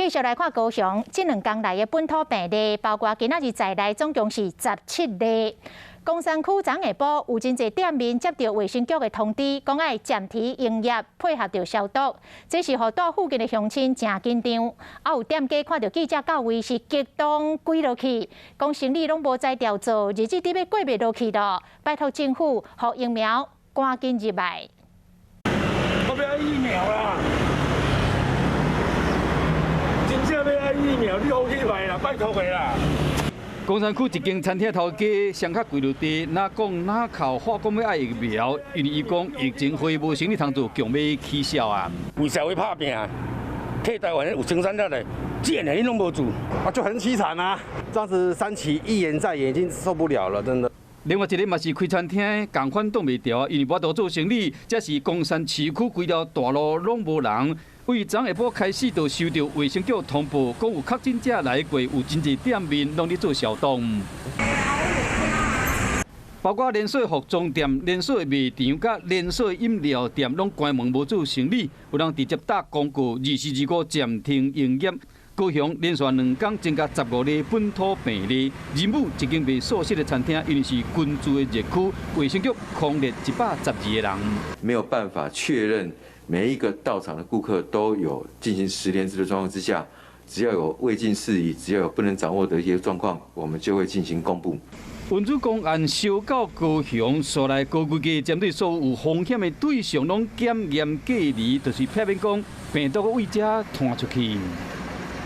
繼續來看高雄，這兩工來的本土病例，包括今仔日在內，總共是17例。岡山區昨下晡有真濟店面接到衛生局的通知，講愛暫停營業，配合著消毒。這是予蹛附近的鄉親誠緊張。啊，有店家看著記者到位是激動跪落去，講生理攏無才調做，日子得欲過袂落去囉。拜託政府，予疫苗趕緊入來。我欲愛疫苗啦！真正欲愛疫苗，你好去買啦，拜託你啦！岡山區一間餐廳頭家雙跤跪落地，若講若哭，話講欲愛疫苗，因為伊講疫情恢無生理通做，強欲起痟啊！為社會拍拚，替台灣有生產力的，這個你攏無做，啊，就很淒慘啊！這樣子三期一延再延，已經受不了了，真的。另外一個嘛是開餐廳，仝款擋袂牢，因為無法度做生理，這是岡山市區規條大路攏無人。為昨下晡開始就收著衛生局通報，講有確診者來過，有真濟店面攏佇做消毒。包括連鎖服裝店、連鎖賣場、佮連鎖飲料店，攏關門無做生理。有人直接打公告，24、25暫停營業。高雄連續兩工增加15例本土病例，仁武一間賣素食的餐廳，因為是群聚的熱區，衛生局匡列112個人。沒有辦法確認每一個到場的顧客都有進行實聯制的狀況之下，只要有未盡事宜，只要有不能掌握的一些狀況，我們就會進行公布。雲主公安燒到高雄，所來高規格針對所有有風險的對象，攏檢驗隔離，就是避免講病毒佫為遮傳出去。